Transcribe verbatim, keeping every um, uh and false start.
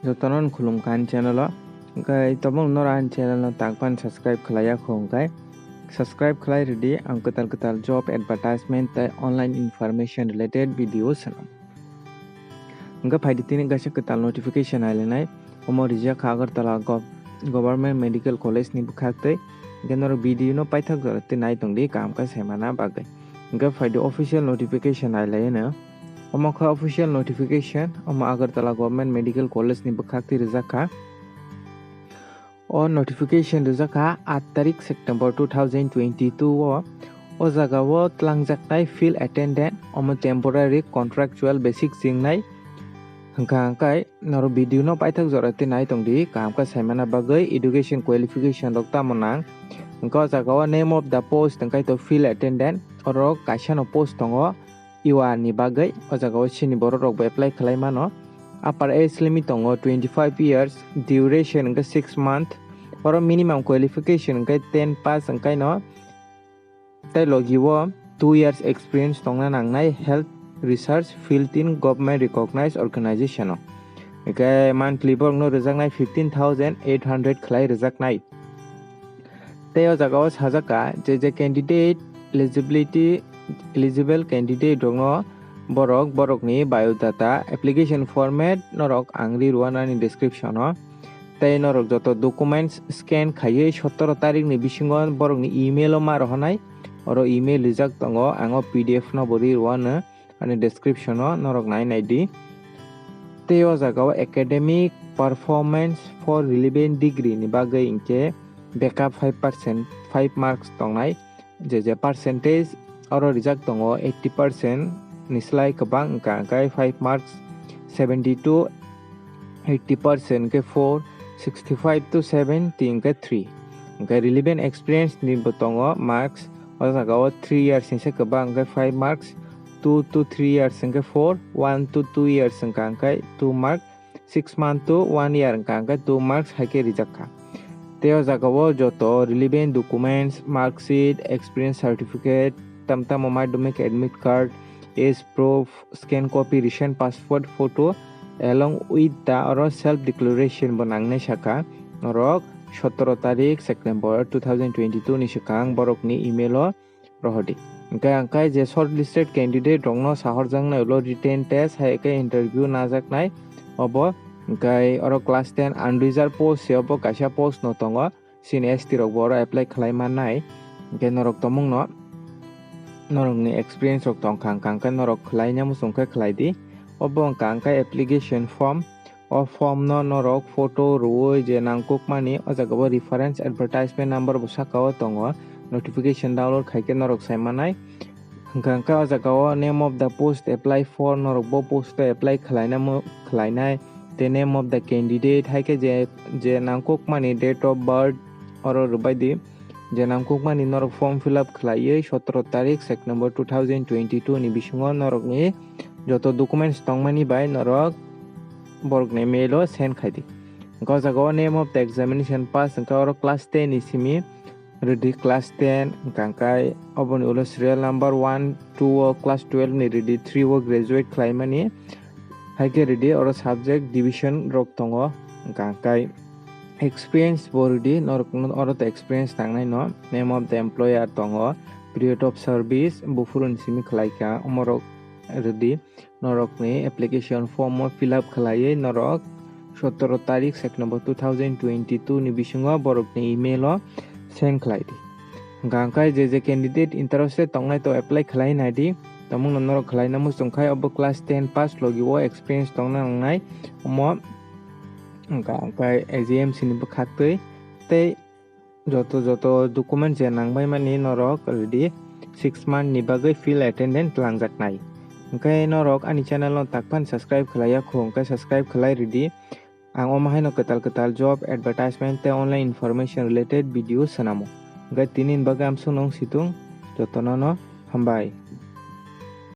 Jotono khulumkha ani channel o. Hwnkhe tabuk norok ani channel no takpan subscribe khlaiya kho hwnkhe subscribe khlai rwdi, ang kwtal kwtal job advertisement tei online information related video swnam. Hwnkhe phaidi tini kaisa kwtal notification nailainai, omo rijak kha Agartala Gov-, Government Medical College ni bwkhak tei, hwnkhe norok video no paithak jora tei nai tongdi kaham khe saimana bagwi. Hwnkhe phaidi official notification nailaino. Omo kha official notification, omo Agartala Government Medical College ni bwkhak twi rijak kha. O notification rijak kha aat tarik September two thousand twenty-two o. O jaga o twlangjaknai field attendant, omo temporary contractual basis chingnai. Hwnkha hwnkhe norok video no paithak jora twi nai tongdi, kaham khe saimana bagwi education qualification rok tamo nang. Hwnkhe o jaga o name of the post hwnkhe to field attendant, oro kaisa no post tongo. Yuva ni bagwi o jaga o chini borok rok bo apply khlai mano. Upper age limit tongo twenty-five years, duration hwnkhe six month, oro minimum qualification hwnkhe ten pass hwnkhe no tei logi o two years experience tongna nangnai health research field in government recognized organization o. Hwnkhe monthly borok no rwjaknai fifteen thousand eight hundred khlai rwjaknai. Tei o jaga o sajak kha je je candidate eligibility, eligible candidate rokno borok, borokni biodata, application format norok ang ri rwanani description o. Tei norok joto documents scan khaiwi sotoro tarikni bisingo borokni email o ma rohornai. Oro email rijak tongo, ang o P D F no bo ri rwano. Ani description o norok nai nai di. Tei o jaga o academic performance for relevant degree ni bagwi hinkhe beka five percent, five marks tongnai, je je percentage oro rijak tongo eighty percent ni slai kwbang, hwnkha hwnkhe five marks seventy-two, eighty percent hwnkhe four, sixty-five to seventy hwnkhe three. Hwnkhe relevant experience ni bo tongo marks, o jaga o three years ni se kwbang hwnkhe five marks, two to three years hwnkhe four, one to two years hwnkha hwnkhe two mark, six month to one year hwnkha hwnkhe two marks hai khe rijak kha. Tei o jaga o joto relevant documents, mark sheet, experience certificate, tam tamo madhyamik admit card, age proof, scan copy, recent passport photo along with the oro self declaration bo nangnai sakha. Norok sotoro tarik September two thousand twenty-two ni swkang borokni email o rohordi. Hwnkhe ang kai je shortlisted candidate rokno sahorjaknai ulo written test hai khe interview najaknai obo. Hwnkhe oro class ten unreserved post se obo kaisa post no tongo. Chini S T rok bo oro apply khlai mannai. Hwnkhe norok tongmungno norokni experience rok tongkha hwnkha hwnkhe norok khlaina muchung khe khlai di. Obo hwnkha hwnkhe application form. O form no norok photo rwui je nangkukmani, o jaga o reference advertisement number bo saka o tongo, notification download khai khe norok sai manai. Hwnkha hwnkhe o jaga o name of the post apply for, norok bo post o apply khlaina mu-, khlainai, tei name of the candidate hai khe je, je nangkukmani date of birth oro rwbai di. Je nangkukmani norok form fill up khlaiwi sotoro tarik September two thousand twenty-two ni bisingo norokni joto documents tongmani bai norok borokni mail o send khai di. Hwnkhe o jaga o name of the examination pass hwnkhe oro class ten ni simi rwdi, class ten hwnkha hwnkhe oboni ulo serial number one, two o class twelve ni rwdi, three o graduate khlaimani. Hai khe rwdi oro subject division rok tongo, hwnkha hwnkhe experience bo rwdi, norok oro to experience nangnai no, name of the employer tongo, period of service, buphuru ni simi khlai kha, omorok rwdi, norokni application form o fill up khlaiwi norok sotoro tarik September two thousand twenty-two ni bisingo borokni email o send khlai di. Hwnkha hwnkhe je je candidate interested tongnai to apply khlai nai di, tamungno norok khlaina muchung khai obo class ten pass logi o experience tongna nangnai omo, hwnkha hwnkhe A G M C ni bwkhaktwi tei joto joto document je nangbaimani norok rwdi, six month ni bagwi field attendant twlangjaknai. Hwnkhe norok ani channel no takphano subscribe khlaiya kho, hwnkhe subscribe khlai rwdi. Ang omo haino kwtal kwtal job advertisement tei online information related video swnamo. Hwnkhe tini ni bagwi amsukno wng situng, jotono no hambai.